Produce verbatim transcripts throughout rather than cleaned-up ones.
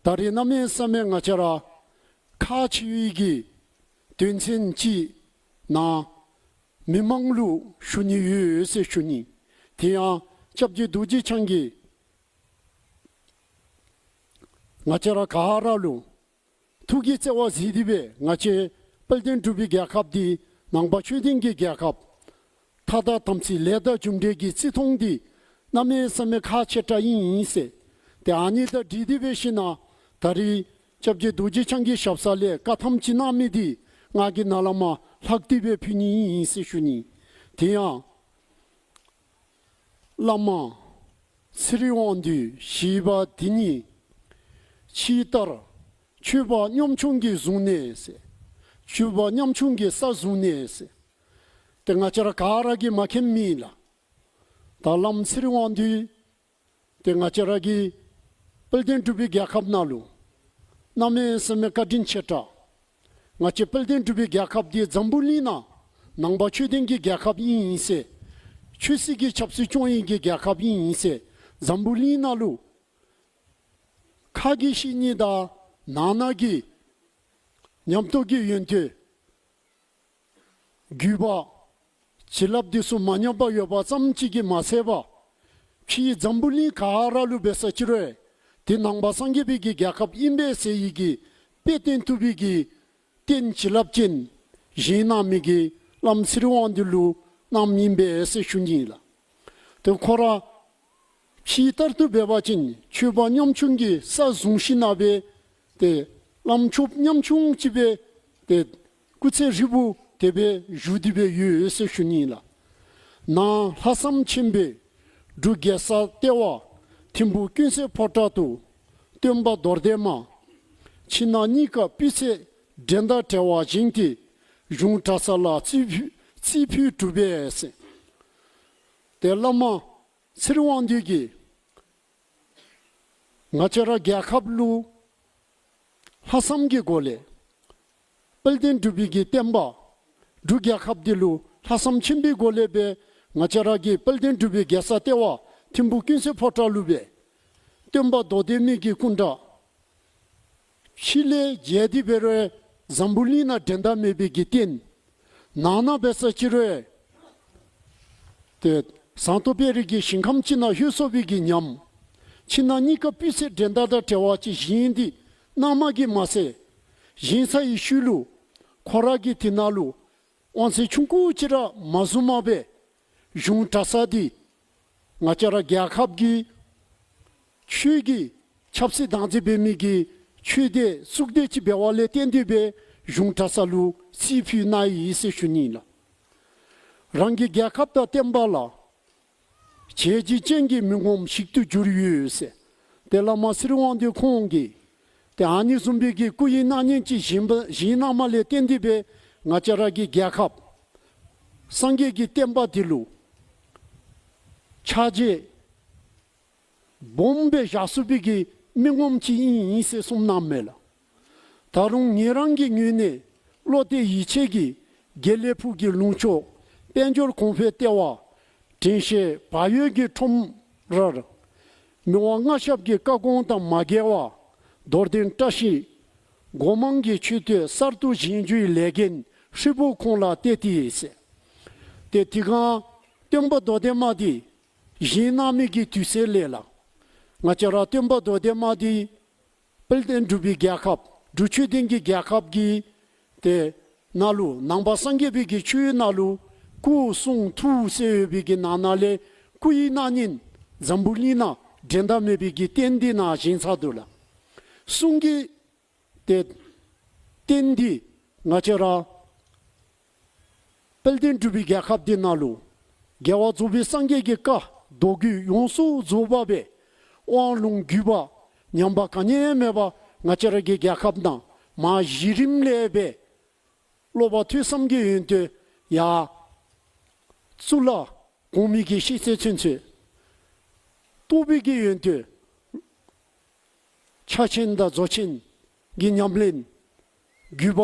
ད་རེས་གནམ་མེད་ས་མེད་ང་བཅས་ར་ཁག་ཆེ་བའི་གི་དོན་ཚན་ཅིག་ནཱ་མི་མང་ལུ་ཞུ་ནི་ཡོད་ཟེར་ཞུ་ནི། དེ་ཡང་སྐྱབས་རྗེ་རྡོ་རྗེ་འཆང་གིས་ང་བཅས་ར་ག་ར་ལུ་ཐུགས་ཀྱི་བརྩེ་བ་གཟིགས་ཏེ་སྦེ་ང་བཅས་དཔལ་ལྡན་འབྲུག་པའི་རྒྱལ་ཁབ་འདི་ནང་པ་ཆོས་ལྡན་གྱི་རྒྱལ་ཁབ་མཐའ་དག་དམ་ཚིག་ལས་དང་རྒྱུ་འབྲས་ཀྱི་བརྩི་མཐོང་འདི་གནམ་མེད་ས་མེད་ཁག་ཆེ་དྲགས་ཨིན་ཟེར། ཏེ་ཨ་ནི་དང་འཁྲིལ་ཏེ་འབད་ཞིནམ་ད་རེས་སྐྱབས་རྗེ་རྡོ་རྗེ་འཆང་གི་ཞབས་ས་ལས་བཀའ་ཐམ་ཅིག་གནང་མི་འདི་ང་གིས་ནཱ་ལས་མར་ལྷག་སྟེ་སྦེ་ཕུལ་ནི་ཨིན་ཟེར་ཞུ་ནི། དེ་ཡང་བླ་མ་ཚེ་རིང་དབང་འདུས་ཞེས་པ་འདི་ཉིད་ཕྱི་ལྟར་ཆོས་པ་ཉམ་ཆུང་གི་གཟུགས་ནས་ཟེར། ཆོས་པ་ཉམ་ཆུང་གི་ས་གཟུགས་ནས་ཟེར། ཏེ་ང་བཅས་ར་ག་ར་གིས་མ་མཁྱེནམ་མེད་ལགས། ད་བླམ་ཚེ་རིང་དབང་འདུས་ཏེ་ང་བཅས་ར་གི་དཔལ་ལྡན་འབྲུག་པའི་རྒྱལ་ཁབ་ནང་ལུ་གནམ་མེད་ས་མེད་བཀའ་དྲིན་ཆེ་དྲགས། ང་བཅས་དཔལ་ལྡན་འབྲུག་པའི་རྒྱལ་ཁབ་འདི་འཛམ་བུ་གླིང་ནང་ནང་པ་ཆོས་ལྡན་གྱི་རྒྱལ་ཁབ་ཨིན་ཟེར། ཆོས་སྲིད་ཀྱི་ཆབ་སྲིད་སྐྱོང་ནི་གི་རྒྱལ་ཁབ་ཨིན་ཟེར། འཛམ་བུ་གླིང་ནང་ལུ་ཁ་གི་བཤད་ནི་དང་ནང་ན་གི་ཉམས་རྟོགས་ཀྱི་ཡོན་ཏན་རྒྱུད་པ་བྱིན་རླབས་འདི་ཚུ་མ་ཉམས་པར་ཡོད་པ་ཙམ་ཅིག་གིས་མ་ཚད་པར་ཕྱིའི་འཛམ་བུ་གླིང་ག་ར་ལུ་འབད་ས་ཅིག་རུང་ཏེ་ནང་པ་སངས་རྒྱས་པའི་གི་རྒྱལ་ཁབ་ཨིན་པས་ཟེར་བའི་གི་དཔེ་སྟོན་བཏུབ་པའི་གི་རྟེན་བྱིན་རླབས་ཅན་བཞེངས་གནང་མི་གི་བླམ་ཚེ་རིང་དབང་འདུས་ལུ་གནངམ་ཨིན་པས་ཟེར་ཞུ་ནི་ཨིན་ལགས། ཏེ་ཁོ་ར་ཕྱི་ལྟར་དུ་འབད་བ་ཅིན་ཆོས་པ་ཉམ་ཆུང་གི་ས་བཟུང་ཞིནམ་སྦེ་ཏེ་བླམ་ཆོསཔ་ཉམ་ཆུང་ཅིག་སྦེ་ཏེ་སྐུ་ཚེ་ཧྲིལ་བུ་དེ་སྦེ་བཞུགས་ཏེ་སྦེ་ཡོད་ཟེར་ཞུ་ནི་ཨིན་ལགས། ནཱ་ལྷག་བསམ་ཆེན་པོས་འབྲུག་རྒྱལ་ས་ལྟེ་བ་ཐིམ་ཕུག་ཀུན་གསལ་ཕོ་བྲང་དུ་སྟོན་པ་རྡོར་གདན་མ་ཕྱི་ནང་གཉིས་ཀ་སྤུས་ཚད་འགྲན་ཟླ་བྲལ་བ་བཞེངས་ཏེ་གཞུང་གྲྭ་ཚང་ལ་རྩིས་ཕུལ་རྩིས་ཕུལ་གྲུབ་པས་ཟེར། ཏེ་བླ་མ་ཚེ་རིང་དབང་འདུས་ཀྱིས་ང་བཅས་ར་རྒྱལ་ཁབ་ལུ་ལྷག་བསམ་གྱི་སྒོ་ལས་དཔལ་ལྡན་འབྲུག་པའི་གི་བསྟན་པ་འབྲུག་རྒྱལ་ཁབ་འདི་ལུ་ལྷག་བསམ་ཆེན་པོའི་སྒོ་ལས་སྦེ་ང་བཅས་ར་གི་དཔལ་ལྡན་འབྲུག་པའི་རྒྱལ་ས་ལྟེ་བ་ཐིམ་ཕུག་ཀུན་གསལ་ཕོ་བྲང་ལུ་སྦེ་སྟོན་པ་རྡོར་གདན་མའི་གི་སྐུ་འདྲ་ཕྱི་ལས་མཇལ་ཏེ་འབད་རུང་འཛམ་བུ་གླིང་ནང་འགྲན་ཟླ་མེད་པའི་གི་རྟེན། ནང་ན་འབད་ས་ཅིག་རུང་ཏེ་ཟངས་མདོག་དཔལ་རི་གི་ཞིང་ཁམས་ཅིག་ནང་ལྷོད་སོང་བའི་གི་ཉམས། ཕྱི་ནང་གཉིས་ཀ་སྤུས་ཚད་འགྲན་ཟླ་དང་བྲལ་བ་ཅིག་བཞེངས་ཏེ་གནངམ་གིས་མ་ཚད་བཞེངས་ཚར་བའི་ཤུལ་ལུ་ཁོ་ར་གིས་དེ་ནང་ལུ་དབང་ཚད་ཆུང་ཀུ་ཅིག་ར་མ་བཟུངམ་སྦེ་གཞུང་གྲྭ་ཚང་འདི་ང་བཅས་ར་རྒྱལ་ཁབ་ཀྱི་ཆོས་ཀྱི་ཆབ་སྲིད་བདག་འཛིན་འབད་མི་གི་ཆོས་སྡེ་གཙུག་སྡེ་ཅིག་འབད་བ་ལས་བརྟེན་ཏེ་སྦེ་གཞུང་གྲྭ་ཚང་ལུ་རྩིས་ཕུལ་གནང་ཡི་ཟེར་ཞུ་ནི་ཨིན་ལགས། རང་གི་རྒྱལ་ཁབ་དང་བསྟན་པ་ལུ་བྱས་རྗེས་ཅན་གྱི་མི་ངོམ་ཞིག་ཏུ་གྱུར་ཡོད་ཟེར། ཏེ་བླ་མ་ཚེ་རིང་དབང་འདུས་ཁོང་གིས་ཏེ་ཨ་ནི་བཟུམ་སྦེ་གི་སྐུ་ཡི་སྣང་བརྙན་ཅིག་བཞེངས་པ་བཞེངས་གནངམ་ལས་བརྟེན་ཏེ་སྦེ་ང་བཅས་ར་གི་རྒྱལ་ཁབ་སངས་རྒྱས་ཀྱི་བསྟན་པ་འདི་ལུ་ཕྱག་རྗེས་སྦོམ་སྦེ་བཞག་ཚུགས་པའི་གི་མི་ངོམ་ཅིག་ཨིན་ཨིན་ཟེར་གསུངས་གནངམ་མས་ལགས། ད་རུང་ངེད་རང་གི་ངོས་ནས་བློ་གཏད་ཡིད་ཆེས་ཀྱིས་དགེ་ལེགས་ཕུག་གི་ལུང་ཕྱོགས་དཔལ་འབྱོར་གོང་འཕེལ་ལྟེ་བ་དྲན་ཤེས་བག་ཡོད་ཀྱི་ཁྲོམ་རར་མི་དབང་མངའ་ཞབས་ཀྱི་བཀའ་དགོངས་དང་མ་འགལ་བར་རྡོར་གདན་བཀྲ་ཤིས་སྒོ་མང་གི་མཆོད་རྟེན་གསར་དུ་བཞེངས་རྒྱུའི་ལས་འགན་ཧྲིལ་བུ་ཁོང་ལུ་གཏད་དེ་ཟེར། ཏེ་དེ་སྒང་སྟོན་པ་རྡོར་གདན་མ་འདི་བཞེངས་གནང་མི་གི་དུས་ཚོད་ལས་ལགས། ང་བཅས་ར་སྟོན་པ་རྡོར་གདན་མ་འདི་དཔལ་ལྡན་འབྲུག་པའི་རྒྱལ་ཁབ་འབྲུག་ཆོས་ལྡན་གྱི་རྒྱལ་ཁབ་ཀྱི་ཏེ་ནང་ལུ་ནང་པ་སངས་རྒྱས་པའི་གི་ཆོས་ནང་ལུ་སྐུ་གསུང་ཐུགས་ཟེར་ཡོད་པའི་གི་ནང་ན་ལས་སྐུ་ཡི་སྣང་བརྙན་འཛམ་བུ་གླིང་ནང་འགྲན་ཟླ་མེད་པའི་གི་རྟེན་འདི་ནཱ་བཞེངས་ཚར་འདུག་ལགས། གསུང་གི་ཏེ་རྟེན་འདི་ང་བཅས་ར་དཔལ་ལྡན་འབྲུག་པའི་རྒྱལ་ཁབ་འདི་ནང་ལུ་རྒྱལ་བ་རྫོགས་པའི་སངས་རྒྱས་ཀྱི་བཀའ་མདོ་རྒྱུད་ཡོངས་སུ་རྫོགས་པ་སྦེ་དབང་ལུང་བརྒྱུད་པ་ཉམས་པ་ག་ནི་མེད་པར་ང་བཅས་ར་གི་རྒྱལ་ཁབ་ནང་མ་གཞི་རིམ་ལས་སྦེ་བློ་བག་ཐོས་བསམ་གྱི་ཡོན་ཏན་ཡར་གཙུག་ལག་གོང་མའི་གི་ཤེས་ཚད་ཚུན་ཚོད་རྟོགས་པའི་གི་ཡོན་ཏན་ཕྱག་ཆེན་དང་རྫོགས་ཆེན་གྱི་ཉམས་ལེན་བརྒྱུད་པ་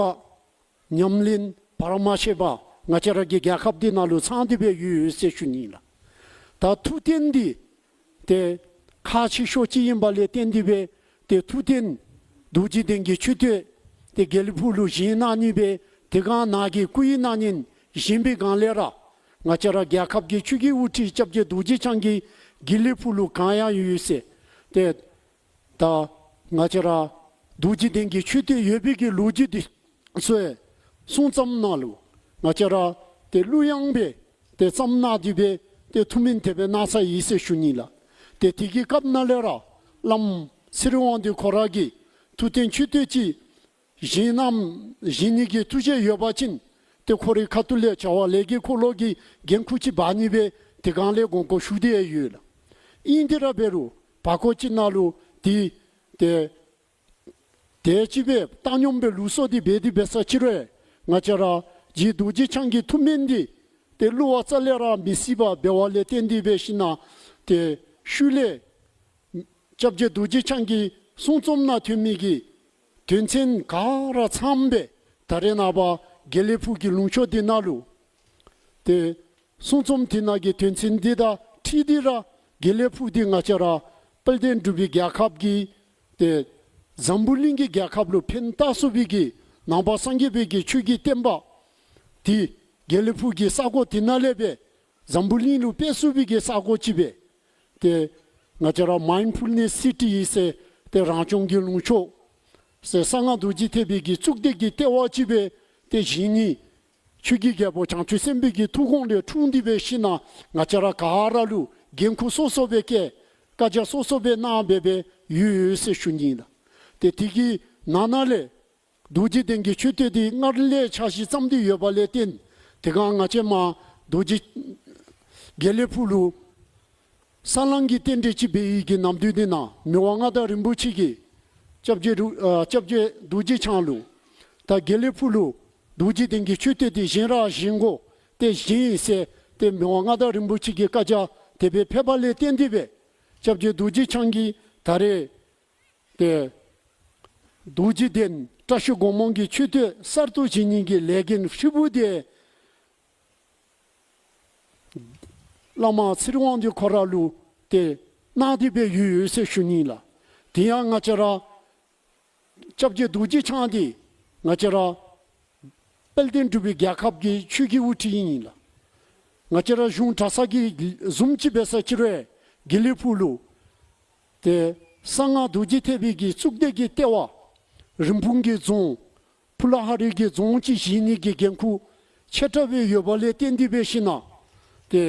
ཉམས་ལེན་བར་མ་ཆད་པར་ང་བཅས་ར་གི་རྒྱལ་ཁབ་འདི་ནང་ལུ་ཚང་སྟེ་སྦེ་ཡོད་ཡོད་ཟེར་ཞུ་ནི་ལགས། ད་ཐུགས་རྟེན་འདི་ཏེ་ཁག་ཆེ་ཤོས་ཅིག་ཨིན་པ་ལས་བརྟེན་ཏེ་སྦེ་ཏེ་ཐུགས་རྟེན་ རྡོ་རྗེ་གདན་གྱི་མཆོད་རྟེན་དེ་དགེ་ལེགས་ཕུག་ལུ་བཞེངས་གནང་ནི་སྦེ་དེ་སྒང་ནཱ་གི་སྐུ་ཡི་སྣང་བརྙན་བཞེངས་པའི་སྒང་ལས་ར་ང་བཅས་ར་རྒྱལ་ཁབ་ཀྱི་ཆོས་ཀྱི་དབུ་ཁྲིད་སྐྱབས་རྗེ་རྡོ་རྗེ་འཆང་གིས་དགེ་ལེགས་ཕུག་ལུ་གང་ཡང་ཡོད་ཟེར་ཏེ་ད་ང་བཅས་ར་རྡོ་རྗེ་གདན་གྱི་མཆོད་རྟེན་ཡོད་པའི་གི་ལོ་རྒྱུས་འདི་ཚུ་གསུང་ཙམ་ནང་ལུ་ང་བཅས་ར་ཏེ་གླུ་དབྱངས་སྦེ་ཏེ་བརྩམས་གནང་སྟེ་སྦེ་ཏེ་ཐུགས་སྨོན་དེ་སྦེ་གནང་ས་ཡི་ཟེར་ཞུ་ནི་ལགས། ཏེ་དེ་གི་སྐབས་ནང་ལས་ར་བླམ་ཚེ་རིང་དབང་འདུས་ཁོ་ར་གིས་ཐུགས་རྟེན་མཆོད་རྟེན་ཅིག་བཞེངས་གནང་བཞེངས་ནི་གི་ཐུགས་བཞེད་ཡོད་པ་ཅིན་ཏེ་ཁོ་རའི་ཁ་ཐུག་ལས་བྱ་བ་ལས་ཀྱི་འཁོར་ལོ་གི་འགན་ཁུར་ཅིག་འབག་ནི་སྦེ་དེ་སྒང་ལས་དགོངས་སྐོར་ཞུ་སྟེ་ཡོད་ལགས། ཨིན་ཏེ་ར་འབད་རུང་བར་སྐོར་ཅིག་ནང་ལུ་དེ་ཏེ་དེ་ཅིག་སྦེ་བཏང་སྙོམས་སྦེ་ལུས་སོང་སྟེ་འབད་དེ་འབད་ས་ཅིག་རུང་ང་བཅས་ར་རྗེ་རྡོ་རྗེ་འཆང་གི་ཐུགས་སྨོན་འདི་ཏེ་བསླུ་བ་རྩ་ལས་ར་མི་སྲིད་པ་འབད་བ་ལས་བརྟེན་ཏེ་འབད་ཞིན་ན་ཏེ་ཤུལ་ལས་སྐྱབས་རྗེ་རྡོ་རྗེ་འཆང་གི་གསུང་རྩོམ་ནང་ཐོན་མི་གི་དོན་ཚན་ག་ར་ཚངམ་སྦེ་ད་རེས་ནངས་པ་དགེ་ལེགས་ཕུག་གི་ལུང་ཕྱོགས་འདི་ནང་ལུ་ཏེ་གསུང་རྩོམ་དེ་ནང་གི་དོན་ཚན་འདི་དང་འཁྲིལ་ཏེ་ར་དགེ་ལེགས་ཕུག་འདི་ང་བཅས་ར་དཔལ་ལྡན་འབྲུག་པའི་རྒྱལ་ཁབ་ཀྱི་ཏེ་འཛམ་བུ་གླིང་གི་རྒྱལ་ཁབ་ལུ་ཕན་བཏགས་ཚུགས་པའི་གི་ནང་པ་སངས་རྒྱས་པའི་གི་ཆོས་ཀྱི་བསྟན་པ་འདི་དགེ་ལེགས་ཕུག་གི་ས་གོ་དེ་ནང་ལས་སྦེ་འཛམ་བུ་གླིང་ལུ་སྤེལ་ཚུགས་པའི་གི་ས་གོ་ཅིག་སྦེ་ཏེ་ང་བཅས་ར་མའིནཌ་ཕུལ་ནེསི་སི་ཊི་ཟེར་ཏེ་རང་སྐྱོང་གི་ལུང་ཕྱོགས་ཟེར་གསང་སྔགས་རྡོ་རྗེ་ཐེག་པའི་གི་གཙུག་སྡེ་གི་ལྟེ་བ་ཅིག་སྦེ་ཏེ་བཞེངས་ནི། ཆོས་ཀྱི་རྒྱལ་པོ་བྱང་ཆུབ་སེམས་དཔའི་གི་ཐུགས་དགོངས་ལས་འཁྲུངས་ཏེ་འབད་ཞིན་ན་ང་བཅས་ར་ག་ར་ལུ་འགན་ཁུར་སོ་སོ་སྦེ་བཀལ་བཀའ་རྒྱ་སོ་སོ་སྦེ་གནང་སྦེ་སྦེ་ཡོད་ཡོད་ཟེར་ཞུ་ནི་ལགས། ཏེ་དེ་གི་ནང་ན་ལས་རྡོ་རྗེ་གདན་གྱི་མཆོད་རྟེན་འདི་སྔར་ལས་ཕྱག་བཞེས་བརྩམས་ཏེ་ཡོད་པ་ལས་བརྟེན་དེ་སྒང་ང་བཅས་མར་རྡོ་རྗེ་དགེ་ལེགས་ཕུག་ལུ་ས་བསླང་གི་རྟེན་འབྲེལ་ཅིག་འབད་བའི་གི་ནམ་དུས་འདི་ནང་མི་དབང་མངའ་བདག་རིན་པོ་ཆེ་གིས་སྐྱབས་རྗེ་རུ་ཨ་སྐྱབས་རྗེ་རྡོ་རྗེ་འཆང་ལུ་ད་དགེ་ལེགས་ཕུག་ལུ་རྡོ་རྗེ་གདན་གྱི་མཆོད་རྟེན་འདི་བཞེངས་ར་བཞེངས་དགོ་ཏེ་བཞེངས་ཡི་ཟེར་ཏེ་མི་དབང་མངའ་བདག་རིན་པོ་ཆེ་གི་བཀའ་རྒྱ་དེ་སྦེ་ཕེབས་པ་ལས་བརྟེན་ཏེ་སྦེ་སྐྱབས་རྗེ་རྡོ་རྗེ་འཆང་གིས་ད་རེས་ཏེ་རྡོ་རྗེ་གདན་བཀྲ་ཤིས་སྒོ་མང་གི་མཆོད་རྟེན་གསར་དུ་བཞེངས་ནི་གི་ལས་འགན་ཧྲིལ་བུ་འདི་བླ་མ་ཚེ་རིང་དབང་འདུས་ཁོ་ར་ལུ་ཏེ་གནང་སྟེ་སྦེ་ཡོད་ཡོད་ཟེར་ཞུ་ནི་ལགས། དེ་ཡང་ང་བཅས་ར་སྐྱབས་རྗེ་རྡོ་རྗེ་འཆང་འདི་ང་བཅས་ར་དཔལ་ལྡན་འབྲུག་པའི་རྒྱལ་ཁབ་ཀྱི་ཆོས་ཀྱི་དབུ་ཁྲིད་ཨིན་ལགས། ང་བཅས་ར་གཞུང་གྲྭ་ཚང་གི་བཟུམ་ཅིག་འབད་ས་ཅིག་རུང་དགེ་ལེགས་ཕུག་ལུ་ཏེ་གསང་སྔགས་རྡོ་རྗེ་ཐེག་པའི་གི་གཙུག་སྡེ་གི་ལྟེ་བ་རིན་སྤུངས་ཀྱི་རྫོང་ཕུ་ལ་ཧ་རི་གི་རྫོང་ཅིག་བཞེངས་ནི་གི་འགན་ཁུར་ཆེ་དྲགས་སྦེ་ཡོད་པ་ལས་བརྟེན་ཏེ་འབད་ཞིན་ན་ཏེ་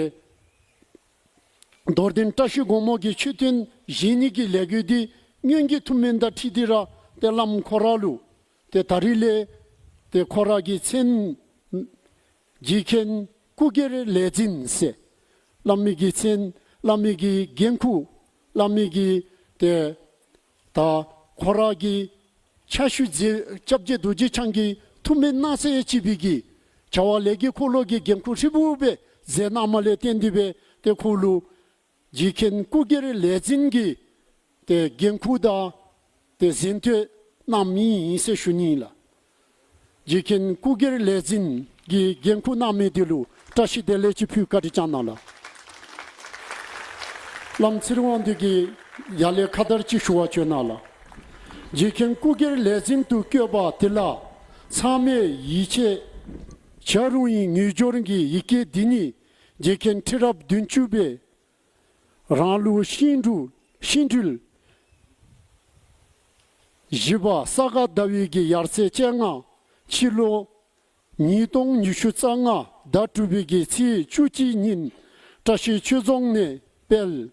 རྡོར་གདན་བཀྲ་ཤིས་སྒོ་མང་གི་མཆོད་རྟེན་བཞེངས་ནི་གི་ལས་འགུལ་འདི་སྔོན་གྱི་ཐུགས་སྨོན་དང་འཁྲིལ་ཏེ་ར་ཏེ་བླམ་ཁོ་ར་ལུ་ཏེ་ད་རིས་ལས་ཏེ་ཁོ་ར་གི་མཚན་རྗེ་མཁན་སྐུ་སྒེར་ལས་འཛིན་ཟེར་བླ་མའི་གི་མཚན་བླ་མའི་གི་འགན་ཁུར་བླ་མའི་གི་ཏེ་ད་ཁོ་ར་གི་ཕྱག་ཞུ་མཛད་སྐྱབས་རྗེ་རྡོ་རྗེ་འཆང་གིས་ཐུགས་སྨོན་གནང་ས་ཡང་ཅིག་སྦེ་གི་བྱ་བ་ལས་ཀྱི་འཁོར་ལོ་གི་འགན་ཁུར་ཧྲིལ་བུ་སྦེ་མཛད་གནངམ་ལས་བརྟེན་ཏེ་སྦེ་ཏེ་ཁོ་ལུ་རྗེ་མཁན་སྐུ་སྒེར་ལས་འཛིན་གྱི་ཏེ་འགན་ཁུར་དང་ཏེ་གཟེངས་བསྟོད་གནངམ་ཨིན་ཟེར་ཞུ་ནི་ལགས། རྗེ་མཁན་སྐུ་སྒེར་ལས་འཛིན་གྱི་འགན་ཁུར་གནང་མི་འདི་ལུ་བཀྲ་ཤིས་བདེ་ལེགས་ཅིག་ཕུལ་བཀའ་དྲིན་བསྐྱང་གནང་ལགས། བླམ་ཚེ་རིང་དབང་འདུས་ཀྱིས་ཡར་ལས་ཁ་དར་ཅིག་ཞུ་བར་བྱོན་གནང་ལགས། རྗེ་མཁན་སྐུ་སྒེར་ལས་འཛིན་དུ་བསྐོས་པ་དེ་ལ་ཚང་མས་ཡིད་ཆེས་བྱ་རུང་ཡི་ངོས་སྦྱོར་གྱི་ཡི་གེ་འདི་ཉིད་རྗེ་མཁན་ཁྲི་རབས་བདུན་ཅུ་པའི་རང་ལུགས་ཤིང་འབྲུ་ཤིང་འབྲུལ་བཞི་པ་ས་ག་ཟླ་བའི་གི་ཡར་ཚེས་བཅོ་ལྔ་ཕྱི་ལོ་ཉིས་སྟོང་ཉི་ཤུ་རྩ་ལྔ་ཟླ་དྲུག་པའི་གི་ཚེས་བཅུ་གཅིག་ཉིན་བཀྲ་ཤིས་ཆོས་རྫོང་ནས་སྤེལ།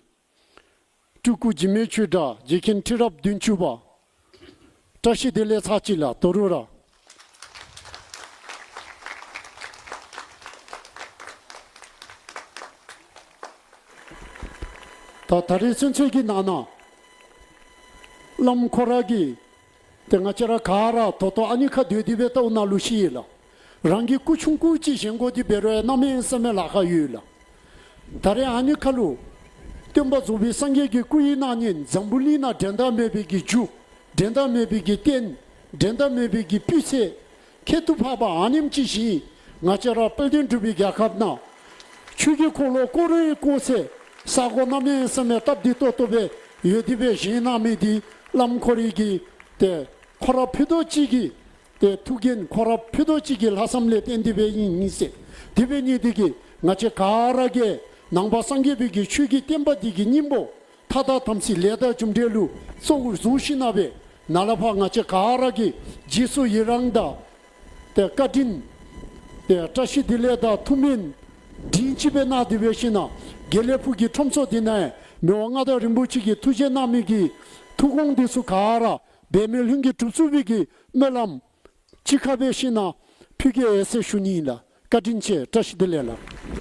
སྤྲུལ་སྐུ་འཇིགས་མེད་ཆོས་གྲགས་རྗེ་མཁན་ཁྲི་རབས་བདུན་ཅུ་པ། བཀྲ་ཤིས་བདེ་ལེགས་ཚར་གཅིག་ལགས། དོ་རུང་ར། ད་ད་རེས་ཚུན་ཚོད་ཀྱི་ནང་ན་བླམ་ཁོ་ར་གིས་ཏེ་ང་བཅས་ར་ག་ར་ད་ལྟོ་ཨ་ནི་ཁར་སྡོད་དེ་སྦེ་ལྟཝ་ད་ལུ་ཤེས་ཡི་ལགས། རང་གི་སྐུ་ཆུང་ཀུ་ཅིག་བཞེངས་དགོ་དེ་འབད་རུང་གནམ་མེད་ས་མེད་ལཱ་ཁག་ཡོད་ལགས། ད་རེས་ཨ་ནི་ཁར་ལུ་སྟོན་པ་རྫོགས་པའི་སངས་རྒྱས་ཀྱི་སྐུ་ཡི་སྣང་བརྙན་འཛམ་བུ་གླིང་ན་འགྲན་ཟླ་མེད་པའི་གི་རྒྱུ་འགྲན་ཟླ་མེད་པའི་གི་རྟེན་འགྲན་ཟླ་མེད་པའི་གི་སྤུས་ཚད་ཁྱད་དུ་འཕགས་པ་ཨ་ནེམ་ཅིག་བཞེངས་ང་བཅས་ར་དཔལ་ལྡན་འབྲུག་པའི་རྒྱལ་ཁབ་ནང་ཆོས་ཀྱི་འཁོར་ལོ་བསྐོར་རུང་བསྐོར་སའི་ས་གོ་གནམ་མེད་ས་མེད་སྟབས་བདེ་ཏོག་ཏོ་སྦེ་ཡོད་དེ་སྦེ་བཞེངས་གནང་མི་འདི་བླམ་ཁོ་རའི་གི་ཏེ་ ཁོ་ར་ཕུད་རྡོག་གཅིག་གི་ཏེ་ཐུགས་འགན་ཁོ་ར་ཕུད་རྡོག་གཅིག་གི་ལྷག་བསམ་ལས་བརྟེན་ཏེ་སྦེ་ཨིན་ཨིན་ཟེར། དེ་འབད་ནི་འདི་གིས་ང་བཅས་ག་ར་གིས་ནང་པ་སངས་རྒྱས་པའི་གི་ཆོས་ཀྱི་བསྟན་པ་འདི་གི་སྙིང་པོ་མཐའ་དག་དམ་ཚིག་ལས་དང་རྒྱུ་འབྲས་ལུ་གཙོ་བོར་བཟུང་ཞིནམ་ལས་ནཱ་ལས་ཕར་ང་བཅས་ག་ར་གིས་རྗེས་སུ་ཡི་རང་དང་ཏེ་བཀའ་དྲིན་ཏེ་བཀྲ་ཤིས་བདེ་ལེགས་དང་ཐུགས་སྨོན་སྒྲིང་ཅིག་སྦེ་གནང་སྟེ་འབད་ཞིནམ་ལས་དགེ་ལེགས་ཕུག་གི་ཁྲོམ་ཚོགས་འདི་ནང་མི་དབང་མངའ་བདག་རིན་པོ་ཆེ་གིས་ཐུགས་བཞེད་གནང་མི་གི་ཐུགས་དགོངས་འདི་ཚུ་ག་ར་འབད་མེད་ལྷུན་གྱིས་གྲུབ་ཚུགས་པའི་གི་སྨོན་ལམ་ཅིག་ཁར་འབད་ཞིནམ་ལས་ཕུལ་གེ་ཟེར་ཞུ་ནི་ཨིན་ལགས། བཀའ་དྲིན་ཆེ། བཀྲ་ཤིས་བདེ་ལེགས་ལགས།